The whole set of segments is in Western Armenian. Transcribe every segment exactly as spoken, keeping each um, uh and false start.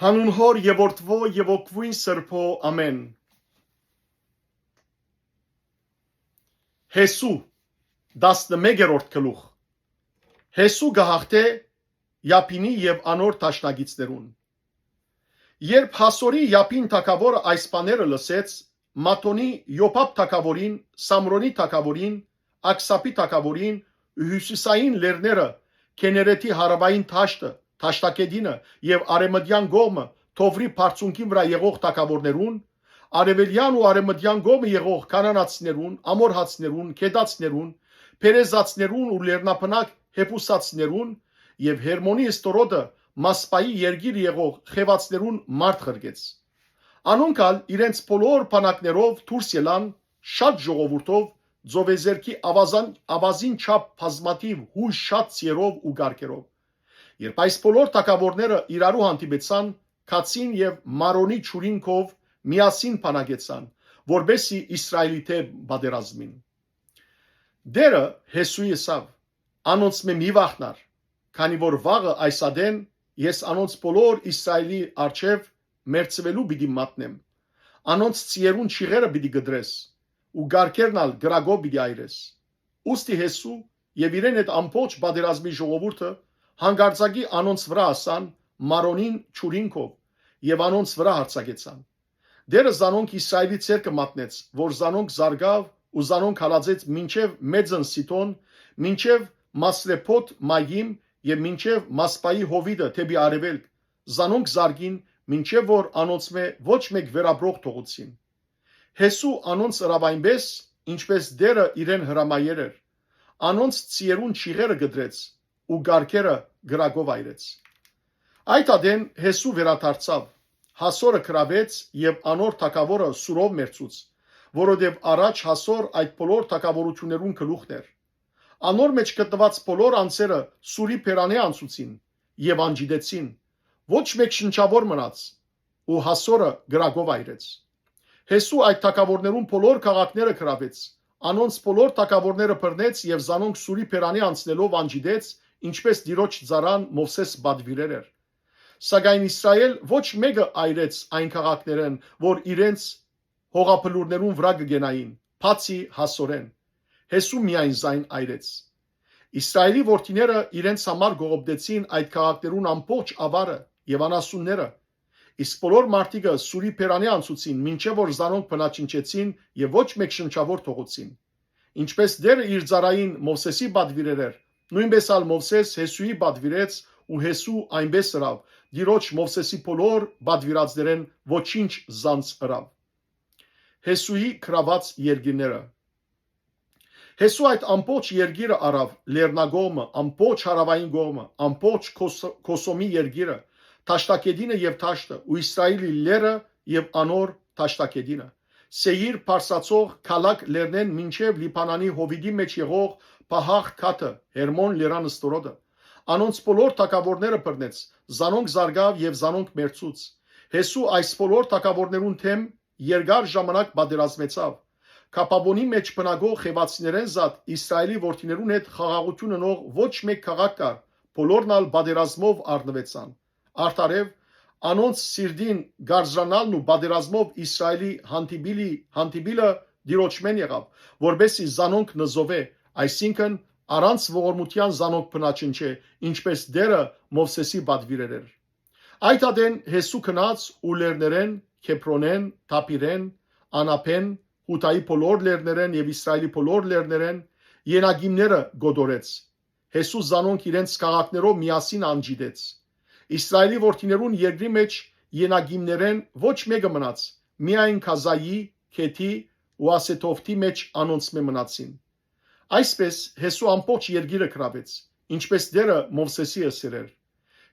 Հանուն Հօր եւ Որդւոյ եւ Հոգւոյն Սրբոյ, ամէն։ Յեսու, տասնմեկերորդ գլուխ։ Յեսու կը յաղթէ Յաբինի եւ անոր դաշնակիցներուն։ Երբ Հասորի Յաբին թագաւորը այս բաները լսեց, Մաթոնի, Յոբաբ թագաւորին, Սամրոնի թագաւորին, Աքսափի թագաւորին ու հիւսիսային լեռները, Քեներեթի հարաւային դաշտը, դաշտագետինը եւ արեւմտեան կողմը, Թովրի բարձունքին վրայ եղող թագաւորներուն, արեւելեան ու արեւմտեան կողմը եղող կանանացիներուն, ամորհացիներուն, քեդացիներուն, փերեզացիներուն ու լեռնաբնակ հեբուսացիներուն եւ Հերմոնի ստորոտը, Մասպայի երկիր եղող խեւացիներուն մարդ ղրկեց։ Անոնք ալ իրենց բոլոր բանակներով դուրս ելան շատ ժողովուրդով, ծովեզերքի աւազան-, աւազին չափ բազմաթիւ յոյ շատ ձիերով ու կառքերով։ Երբ այս բոլոր թագաւորները իրարու հանդիպեցան, գացին եւ Մարոնի ջուրին քով միասին բանակեցան, որպէսզի Իսրայէլի դէմ պատերազմին։ Տէրը Յեսուի ըսաւ. «Անոնցմէ մի վախնար, քանի որ վաղը այս ատեն ես անոնց բոլոր Իսրայէլի առջեւ մեռցուելու պիտի մատնեմ։ Անոնց ձիերուն չիղերը պիտի կտրես ու կառքերն ալ կրակով պիտի այրես»։ Ուստի Յեսու եւ իրեն հետ ամբողջ պատերազմի ժողովուրդը հանկարծակի անոնց վրայ հասան Մարոնին ջուրին քով եւ անոնց վրայ յարձակեցան։ Տէրը զանոնք Իսրայէլի ձեռքը մատնեց, որ զանոնք զարկաւ ու զանոնք հալածեց մինչեւ Մեծն Սիդոն, մինչեւ Մասրեփոթ Մայիմ եւ մինչեւ Մասպայի հովիտը դէպի արեւելք, զանոնք զարկին, մինչեւ որ անոնցմէ ոչ մէկ վերապրող թողուցին։ Յեսու անոնց ըրաւ այնպէս, ինչպէս Տէրը իրեն հրամայեր էր։ Անոնց ձիերուն չիղերը կտրեց ու կառքերը կրակով այրեց։ Այդ ատեն Յեսու վերադարձաւ, Հասորը գրաւեց եւ անոր թագաւորը սուրով մեռցուց, որովհետեւ առաջ Հասոր այդ բոլոր թագաւորութիւններուն գլուխն էր։ Անոր մէջ գտնուած բոլոր անձերը Սուրի բերանէ անցուցին եւ անջիտեցին։ Ոչ մէկ շնչաւոր մնաց ու Հասորը կրակով այրեց։ Յեսու այդ թագաւորներուն բոլոր քաղաքները գրաւեց, անոնց բոլոր թագաւորները բռնեց եւ զանոնք Սուրի բերանէ անցնելով անջիտեց, ինչպէս Տիրոջ ծառան Մովսէս պատուիրեր էր։ Սակայն Իսրայէլ ոչ մէկը այրեց այն քաղաքներէն, որ իրենց հողաբլուրներուն վրայ կը կենային, բացի Հասորէն։ Յեսու միայն զայն այրեց։ Իսրայէլի որդիները իրենց համար կողոպտեցին այդ քաղաքներուն ամբողջ աւարը եւ անասունները, իսկ բոլոր մարդիկը Սուրի բերանէ անցուցին, մինչեւ որ զանոնք բնաջնջեցին եւ ոչ մէկ շնչաւոր թողուցին։ Ինչպէս Տէրը իր ծառային Մովսէսի պատուիրեր էր, նոյնպէս ալ Մովսէս Յեսուի պատուիրեց ու Յեսու այնպէս ըրաւ, Տիրոջ Մովսէսի բոլոր պատուիրածներէն ոչինչ զանց ըրաւ։ Յեսուի գրաւած երկիրները։ Յեսու այդ ամբողջ երկիրը առաւ, լեռնակողմը, ամբողջ հարաւային կողմը, ամբողջ Քոս-, Քոսոմի երկիրը, դաշտագետինը եւ դաշտը, ու Իսրայէլի լեռը եւ անոր դաշտագետինը, Սեիր բարձրացող քալակ լեռնէն մինչեւ Լիբանանի հովիտի մէջ եղող Պահախ քաթը, Հերմոն լեռան ստորոտը։ Անոնց բոլոր թագաւորները բռնեց, զանոնք զարկաւ եւ զանոնք մեռցուց։ Յեսու այս բոլոր թագաւորներուն դէմ երկար ժամանակ պատերազմեցաւ։ Կապավոնի մէջ բնակող խեւացիներէն զատ Իսրայէլի որդիներուն հետ խաղաղութիւն ընող ոչ մէկ քաղաք կար, բոլորն ալ պատերազմով առնուեցան։ Արդարեւ, անոնց սիրտին գարզրանալն ու պատերազմով Իսրայէլի հանդիպիլի, հանդիպիլը Տիրոջմէն եղաւ, որպէսզի զանոնք նզովէ, այսինքն՝ առանց ողորմութեան զանոնք բնաջնջէ, ինչպէս Տէրը Մովսէսի պատուիրեր էր։ Այդ ատեն Յեսու գնաց ու լեռներէն, Քեբրոնէն, Թաբիրէն, Անաբէն, Յուդայի բոլոր լեռներէն եւ Իսրայէլի բոլոր լեռներէն ենակինները կոտորեց։ Յեսու զանոնք իրենց քաղաքներով միասին անջիտեց։ Իսրայէլի որդիներուն երկրի մէջ ենակիններէն ոչ մէկը մնաց, միայն Քազայի, Քեթի ու Ասեթովթի մէջ անոնցմէ մնացին։ Այսպէս Յեսու ամբողջ երկիրը գրաւեց, ինչպէս Տէրը Մովսէսի ըսեր էր։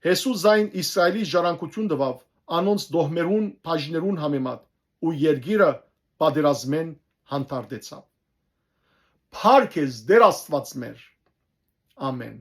Յեսու զայն Իսրայէլի ժառանգութիւն տուաւ անոնց դոհմերուն բաժիներուն համեմատ, ու երկիրը պատերազմէն հանդարտեցաւ։ Փառք ես, Տէր Աստուած մեր։ Ամէն։